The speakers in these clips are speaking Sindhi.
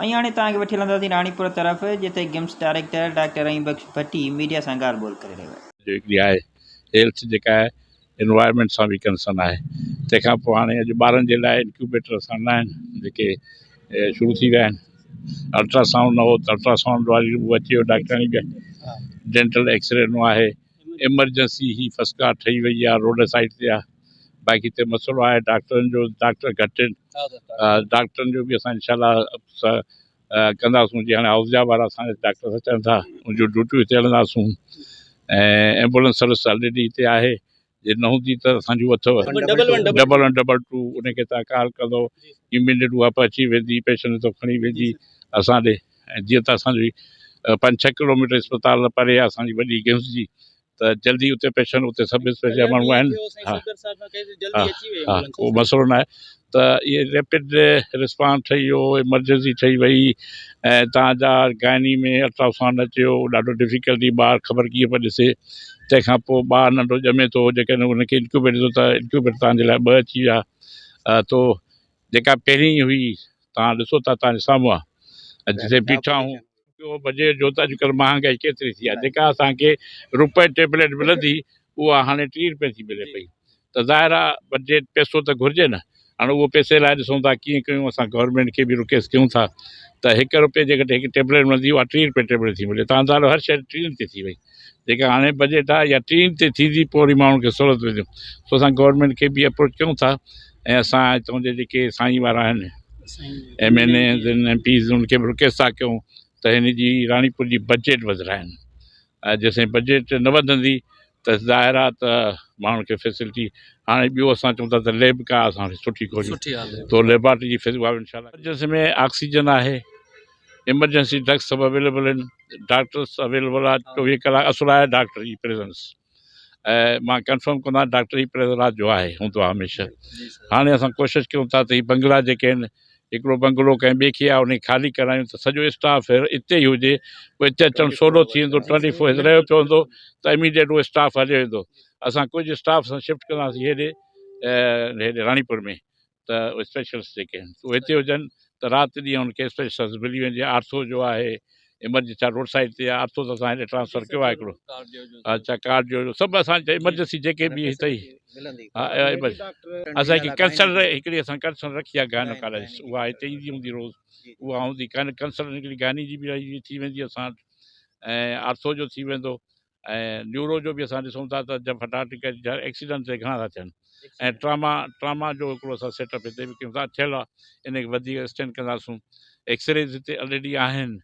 ۽ هاڻي توهان کي وٺي هلنداسين راڻيپور طرف جتي GIMS director doctor Rahim Bakhsh Bhatti media سان ڳالهه ٻولهه ڪري رهيو آهي. جو هڪڙي آهي هيلٿ جيڪا آهي انوائرمينٽ سان به ڪنسرن آهي تنهن کان پوء هاڻي اڄ ٻارن جي لاء انڪيوبيٽر اسان ڏنا آهن جيڪي شروع ٿي ويا آهن الٽرا سائونڊ نه هو ته الٽرا سائونڊ واري به اچي ويو ڊاڪٽرياڻي به ڊينٽل ايڪسري ڏنو آهي ايمرجنسي هي فرسٽ ڪلاس ٺهي وئي آهي روڊ سائيڊ تي آهي باقي هتي مسئلو آهي ڊاڪٽرن جو ڊاڪٽر گهٽ آهن ڊاڪٽرن جو به اسان انشاء الله ڪنداسون جي هاڻي هائوس جا وارا اسان جا ڊاڪٽر اچن ٿا ان جون ڊيوٽيون هتي هلنداسون ۽ ايمبولنس سروس آلريڊي هتي آهي جي نه هوندي ته اسان جون اٿو ڊبل ون ڊبل ٽو ان کي تان ڪال ڪندو اميڊيٽ اها پهچي ويندي پيشنٽ هتو کڻي ويندي اسان ڏي ۽ جيئن ته اسان جي پنج ڇهه ڪلوميٽر اسپتال پري آهي اسان جي وڏي گمس جي ته جلدي اتي پيشنٽ اتي سب اسپيشلٽ جا ماڻهو آهن ها ها ها ڪو مسئلو ناهي ته اهي ريپڊ رسپانس ٺهي ويو ايمرجنسي ٺهي وئي ۽ تان جا گائني ۾ الٽرا سائونڊ اچي ويو ڏاڍو ڊفيڪلٽي ٻار خبر ڪيئن پيو ڏسي تنهن کان پوء ٻار ننڍو ڄمي ٿو جيڪڏهن ان کي انڪيوبيٽ ڏسو ته انڪيوبيٽ تان جي لاء ٻه اچي ويا تو جيڪا پهرين هئي تان ڏسو ٿا تان جي سامهون آهي جتي بيٺا آهيون اهو بجيٽ جو ته اڄڪلهه مهانگائي ڪيتري ٿي آهي جيڪا اسان کي روپئي ٽيبليٽ ملندي اها هاڻي 30 روپئي ٿي ملي پئي ته ظاهر آهي بجيٽ پئسو ته گهرجي نه هاڻي اهو پئسي لاء ڏسون ٿا ڪيئن ڪيون اسان گورنمينٽ کي به رڪويسٽ ڪيون ٿا ته هڪ روپئي جيڪڏهن هڪ ٽيبليٽ ملندي اها 30 روپئي ٽيبليٽ ٿي ملي تان ظاهر هر شيء ٽيهن تي ٿي وئي جيڪا هاڻي بجيٽ آهي يا ٽيهن تي ٿيندي پوء وري ماڻهن کي سهولت ملنديون سو اسان گورنمينٽ کي به اپروچ ڪيون ٿا ۽ اسان هتان جي جيڪي سائين وارا آهن ايم اين ايز آهن ايم پيز انهن کي به رڪويسٽ ٿا ڪيون ته هن جي راڻيپور جي بجيٽ وڌرائن ۽ جيسين بجيٽ نه وڌندي ته ظاهر آهي ته ماڻهن کي فيسلٽي هاڻي ٻيو اسان چون ٿا ته ليب ڪا اسان کي سٺي کوليون تو ليبارٽري جي فيس انشاء الله ايمرجنسي ۾ آڪسيجن آهي ايمرجنسي ڊرگس سڀ اويليبل آهن ڊاڪٽرس اويليبل آهي 24 ڪلاڪ اصل آهي ڊاڪٽر جي پريزنس ۽ مان ڪنفرم ڪندو آهيان ڊاڪٽر هي پريزر رات جو آهي هوندو آهي هميشه هاڻي اسان ڪوشش ڪيون ٿا ته هي بنگلا جيڪي آهن هڪڙو بنگلو ڪنهن ٻئي کي آهي ان کي خالي ڪرايون ته سڄو اسٽاف اتي ئي هجي پوء اتي اچڻ سولو ٿي ويندو ٽوئنٽي فور هت رهيو پيو هوندو ته اميڊيٽ اهو اسٽاف هليو ويندو اسان ڪجهه اسٽاف اسان شفٽ ڪنداسين هيڏي هيڏي راڻيپور ۾ ته اسپيشلسٽ جيڪي آهن اهي هتي هجن ته رات ڏينهن ان کي اسپيشلسٽ ملي وڃي آرٿو جو آهي ايمرجنسي ڇا روڊ سائيڊ تي آهي آرٿو ته اسان هيڏي ٽرانسفر ڪيو آهي هڪڙو اڇا ڪارڊيو جو سڀ اسان ايمرجنسي جيڪي به هتي ها اسان هڪ ڪنسل هڪڙي اسان ڪنسل رکي آهي گائنوڪالاجسٽ اها هتي ايندي هوندي روز اها هوندي ڪنسل هڪڙي گائني جي به ٿي ويندي اسان وٽ ۽ آرٿو جو ٿي ويندو ۽ نيورو جو به اسان ڏسون ٿا ته جب هٽ اٽيڪ جا ايڪسيڊنٽ تي گهڻا ٿا ٿين ۽ ٽراما ٽراما جو هڪڙو اسان سيٽ اپ هتي به ڪيون ٿا ٿيل آهي ان کي وڌيڪ ايڪسٽينڊ ڪنداسون ايڪسريز هتي الريڊي آهن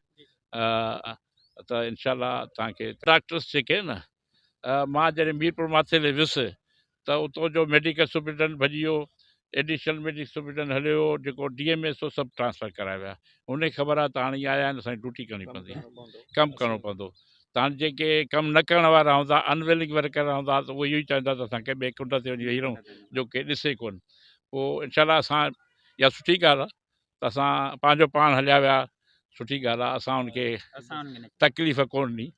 ته انشاء الله تهانکي ڊاڪٽرس جيڪي آهن نه مان جڏهن ميرپور ماٿيلي ويس ته اتو جو ميڊيڪل سپرنٽنڊنٽ ڀڄي ويو، ايڊيشنل ميڊيڪل سپرنٽنڊنٽ هليو ويو، جيڪو ڊي ايم ايس هو سڀ ٽرانسفر ڪرايا ويا. هن کي خبر آهي ته هاڻي اهي آيا آهن اسان کي ڊيوٽي ڪرڻي پوندي، ڪم ڪرڻو پوندو. ته هاڻي جيڪي ڪم نه ڪرڻ وارا هوندا، ان ولنگ ورڪر هوندا ته اهي اهو ئي چاهيندا ته اسان ڪنهن ٻئي ڪنڊ تي وڃي ويهي رهون جو ڪير ڏسي ڪونه. پوء انشاء الله اسان اها سٺي ڳالهه آهي ته اسان پنهنجو پاڻ هليا ويا سٺي ڳالهه آهي اسان ان کي تڪليف ڪونه ڏني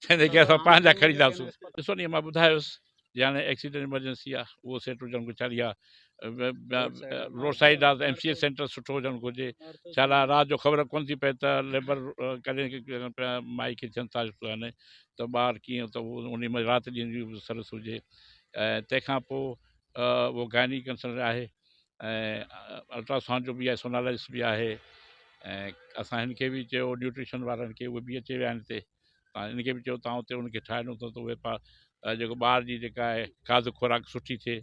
تنهن کي اسان پنهنجا کڻي اينداسون ڏسو ني مان ٻڌايوس جي هاڻي ايڪسيڊنٽ ايمرجنسي آهي اهو سيٽ هجڻ گهرجي ڇا اها روڊ سائيڊ آهي ته ايم سي ايس سينٽر سٺو هجڻ گهرجي ڇا لاء رات جو خبر ڪونه ٿي پئي ته ليبر ڪڏهن مائي کي ٿين ٿا ته ٻار ڪيئن ته ان ۾ رات ڏينهن جي سروس هجي ۽ تنهن کان پوء اهو گائني ڪنسلٽ آهي ۽ الٽرا سائونڊ جو به آهي سونالاجسٽ به آهي ۽ اسان هن کي به چيو نيوٽريشن وارن کي اهي به اچي ويا آهن هتي تان هن کي به چيو تان اتي ان کي ٺاهي ڏنو اٿو ته اهي جيڪو ٻار جي جيڪا آهي کاڌ خوراڪ سٺي ٿئي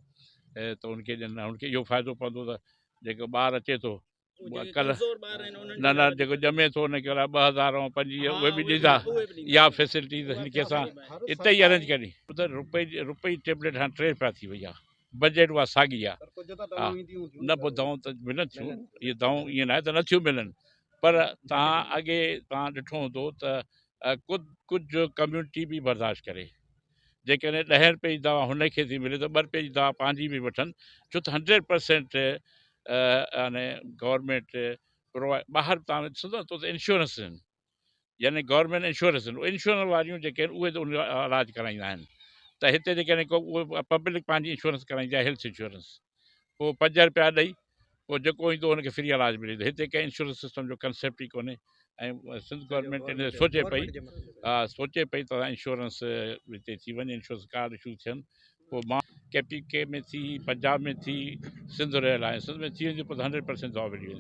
ته ان کي ڏين ان کي اهو فائدو پوندو ته جيڪو ٻار اچي ٿو ڪلهه نه نه جيڪو ڄمي ٿو ان کي 2000 ۽ 25 اهي به ڏيندا اها فيسلٽي هن کي اسان اتي ئي ارينج ڪري ته روپئي روپئي ٽيبليٽ هاڻي 3 روپيا ٿي وئي آهي بجيٽ اها ساڳي آهي نه پوء دوائون ته ملن ٿيون اهي دوائون ائين ناهي ته نٿيون ملن پر توهان اڳي توهان ڏٺو هوندو ته ڪجهه ڪميونٽي به برداشت ڪري جيڪڏهن 10 روپئي جي دوا هن کي ٿي ملي ته 2 روپئي جي دوا پنهنجي به وٺن ڇو ته 100% يعني گورنمينٽ پرووائيڊ ٻاهر توهان ڏسندو ته انشورنس آهن يعني گورنمينٽ انشورنس آهن انشورنس واريون جيڪي آهن اهي ته ان جو علاج ڪرائيندا آهن ته هتي جيڪڏهن ڪو اهي پبلڪ پنهنجي انشورنس ڪرائيندي آهي هيلٿ انشورنس پوء 5 روپيا ڏئي پوءِ جيڪو ايندو هن کي فري علاج ملي ويندو. هتي ڪنهن انشورنس سسٽم جو ڪنسيپٽ ئي ڪونهي ۽ سنڌ گورنمينٽ ان تي سوچي پئي، ها سوچي پئي ته انشورنس هتي ٿي وڃي، انشورنس ڪارڊ اشو ٿين. پوءِ مان ڪي پي ڪي ۾ ٿي، پنجاب ۾ ٿي، سنڌ رهيل آهي، سنڌ ۾ ٿي ويندي پوءِ ته 100% دوا ملي ويندي.